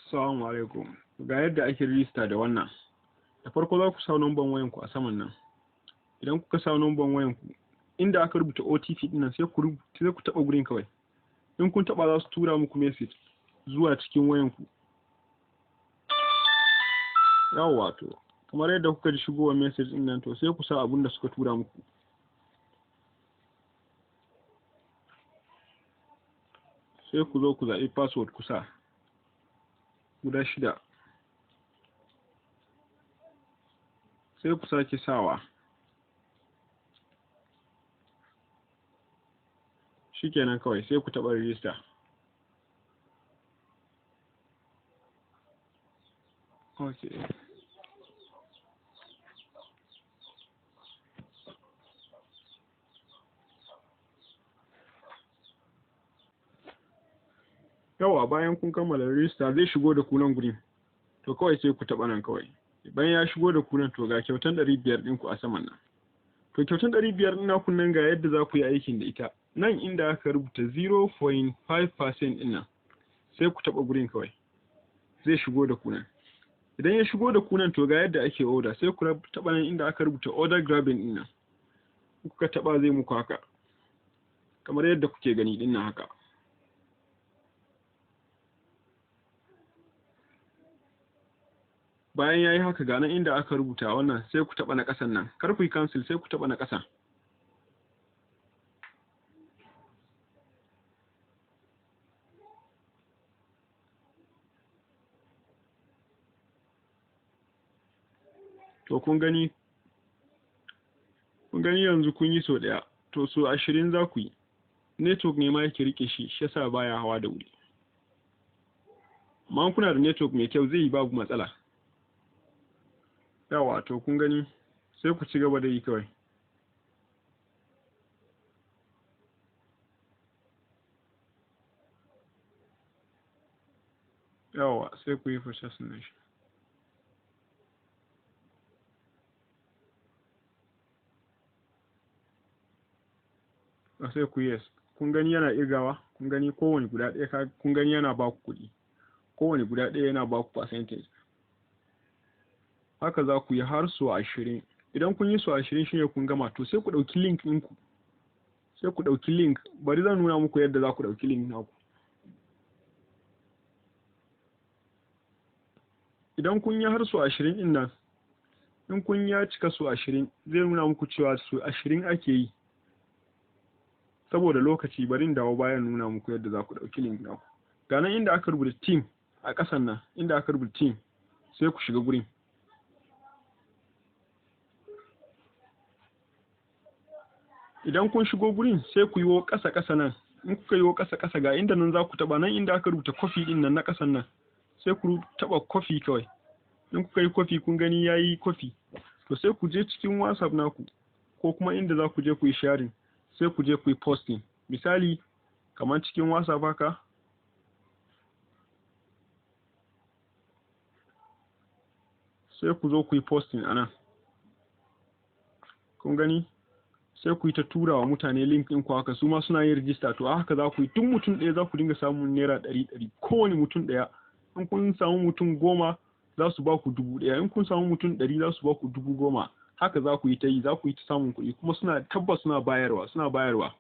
Assalamu alaikum. Ga yadda ake rijista da wannan. Da farko za ku sa number wayanku a saman nan. Idan kuka sa number wayanku, inda aka rubuta OTP ɗin nan, sai ku rubuta, sai ku taɓa gurin kawai. In kun taɓa, za su tura muku message zuwa cikin wayanku. Yawwa, to kamar yadda kuka ji shigowar message ɗin nan, to sai ku sa abun da suka tura muku. Sai ku zo ku zaɓi password, ku sa guda shida. Sai ku sake sawa. Shikenan kawai, sai ku taɓa register. Okay. Yawwa, bayan kun kammala register, zai shigo da ku nan gurin. To kawai sai ku taɓa nan kawai. Bayan ya shigo da ku nan, to ga kyautan 500 ɗinku a saman nan. To kyautan 500 ɗin naku nan, ga yadda za ku yi aikin da ita. Nan inda aka rubuta 0.5% ɗin nan, sai ku taɓa gurin kawai. Zai shigo da ku nan. Idan ya shigo da ku nan, to ga yadda ake order. Sai ku taɓa nan inda aka rubuta order grabbing ɗin nan. Kuka taɓa, zai muku haka. Kamar yadda kuke gani ɗin nan haka. Bayan ya yi haka, ga nan inda aka rubuta wannan, sai ku taɓa na ƙasan nan. Kar ku yi cancel, sai ku taɓa na ƙasa. To kun gani yanzu kun yi sau ɗaya, to sau 20 za ku yi. Network ne ma yake riƙe shi, shi yasa baya hawa da wuri. Amma kuna da network mai kyau, zai yi babu matsala. Yawwa, to kun gani, sai ku ci gaba da yi kawai. Yawwa, sai ku yi processing ɗin shi. Sai ku yes. Kun gani yana irgawa, kun gani kowane guda ɗaya, kun gani yana ba ku kuɗi. Kowane guda ɗaya yana ba ku percentage. Haka za ku yi har sau 20. Idan kun yi sau 20, shine kun gama, to sai ku ɗauki link ɗinku. Sai ku ɗauki link, bari zan nuna muku yadda za ku ɗauki link naku. Idan kun yi har sau 20 ɗin nan, in kun ya cika sau 20, zai nuna muku cewa sau 20 ake yi. Saboda lokaci, bari in dawo baya nuna muku yadda za ku ɗauki link naku. Ga nan inda aka rubuta team a ƙasan nan, inda aka rubuta team, sai ku shiga gurin. Idan kun shigo gurin, sai ku yiwo ƙasa ƙasa nan. In kuka yiwo ƙasa ƙasa, ga inda nan za ku taɓa, nan inda aka rubuta copy ɗin nan na ƙasan nan. Sai ku taɓa copy kawai. In kuka yi copy, kun gani yayi copy. To sai ku je cikin WhatsApp naku ko kuma inda za ku je ku yi sharing, sai ku je ku yi posting. Misali, kamar cikin WhatsApp haka. Sai ku zo ku yi posting a nan. Kun gani? Sai ku yi ta tura wa mutane link ɗinku haka, su ma suna yin register. To haka za ku yi, tun mutum ɗaya za ku dinga samun ₦100 100 kowane mutum ɗaya. In kun samu mutum 10, za su ba ku 1000. In kun samu mutum 100, za su ba ku 10,000. Haka za ku yi ta yi, za ku yi ta samun kuɗi, kuma suna tabbas suna bayarwa, suna bayarwa.